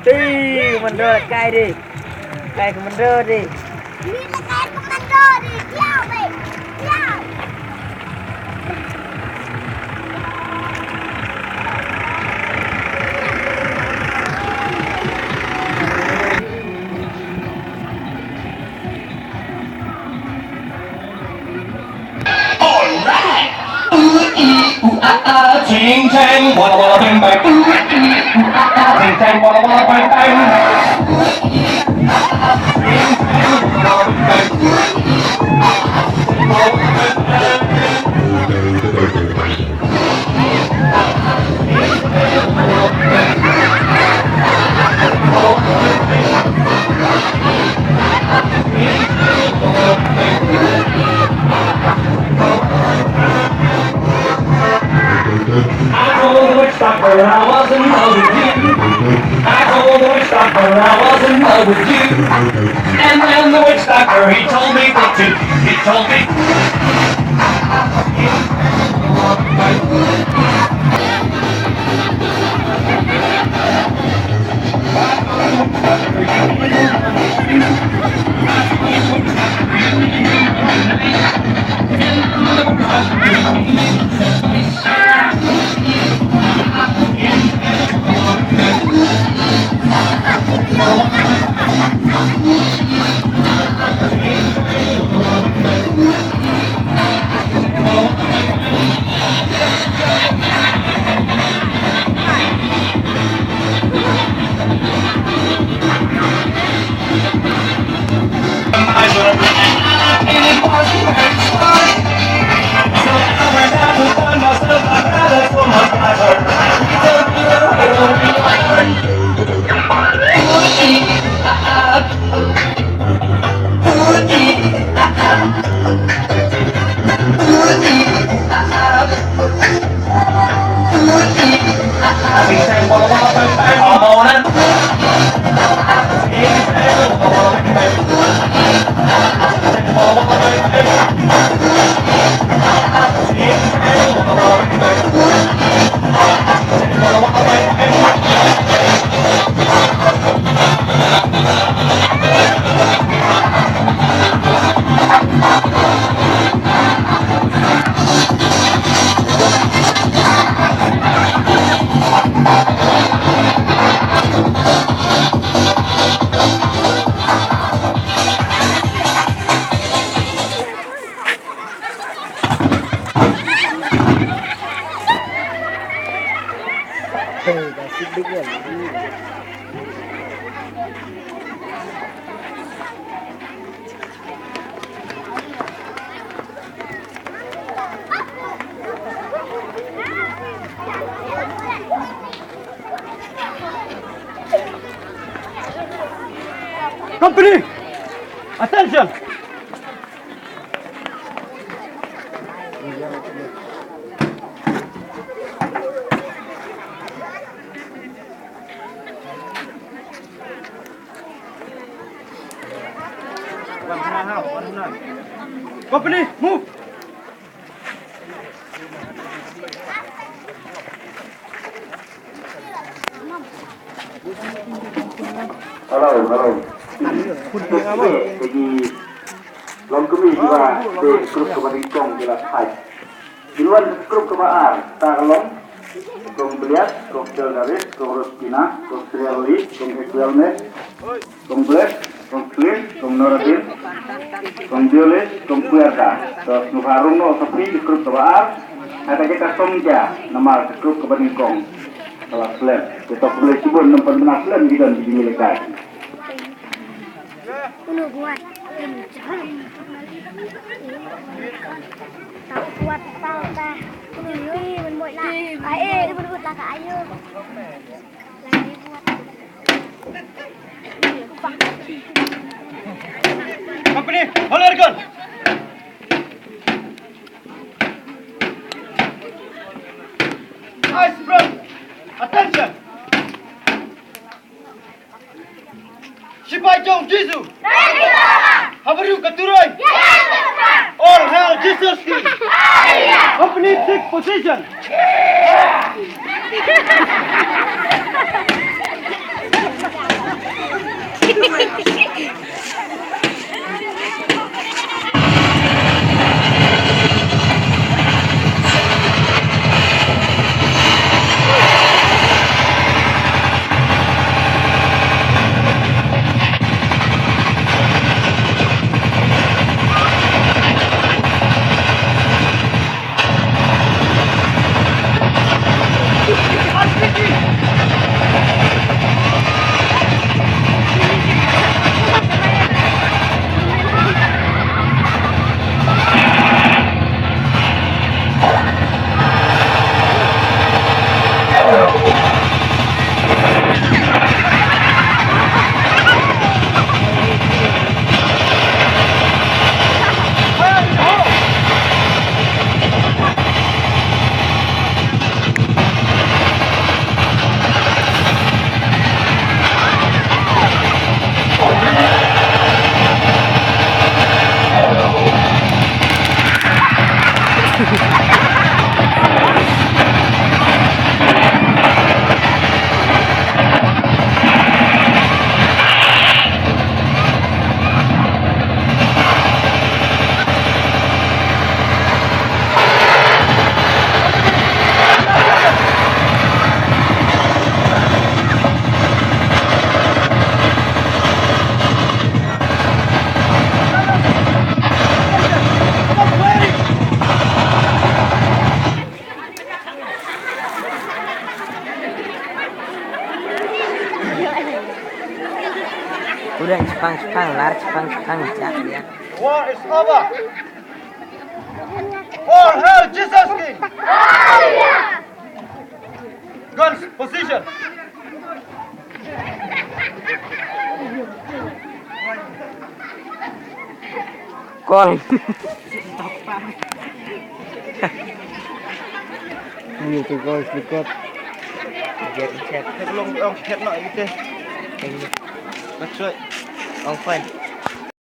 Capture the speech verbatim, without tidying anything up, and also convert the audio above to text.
Ih, komando kai deh. Kai komando deh. Ni la kai komando deh. Diaw, wei. Diaw. Alright. Ooh, ee, ooh, ah, ah, ching, chang, walla, walla, bang, bang. Ooh, ee, ooh, ah, ah, ching, chang, walla, walla, bang, bang. Ooh, ee, ooh, ah, ah, ching, chang, walla, walla, bang, bang. I told the witch doctor I was in love with you. I told the witch doctor I was in love with you. And then the witch doctor, he told me what to do. He told me. Company! Attention! Company, move! Hello, hello. Te ki longkmie kiba dei group kaba nyngkong ki la thait. Ki wan group kaba ar, ta ka long Kong Bliat, Kong Keldaris, Kong Roskina, Kong Sriali, Kong Ekwelme, Kong Bless, Kong Slim, Kong Noradin, Kong Diolis, Kong Puerta. To sngewbha rung noh sa phi ki group kaba ar. Hata kita song ja namar ki group kaba nyngkong. Kala slem. Kita boleh cuba nampan bena slem kita di sini lekai. Uno buat. Tak kuat tau dah. Uno ni menbuat lah. Ayo, menbuat lah kak ayo. Company, hold your gun. Eyes front. Attention. Shipai jong Jisu. Ha baroh ka turoi. All hail Jesus Christ. Company, take position. Udah cepang-cepang, lar cepang-cepang, jak, ya. War is over. All hail Jesus King. Guns position. Call. Ini tu guys, dekat. Jet, jet. Long, long, jet nak kita. Ini. That's right. Long fine.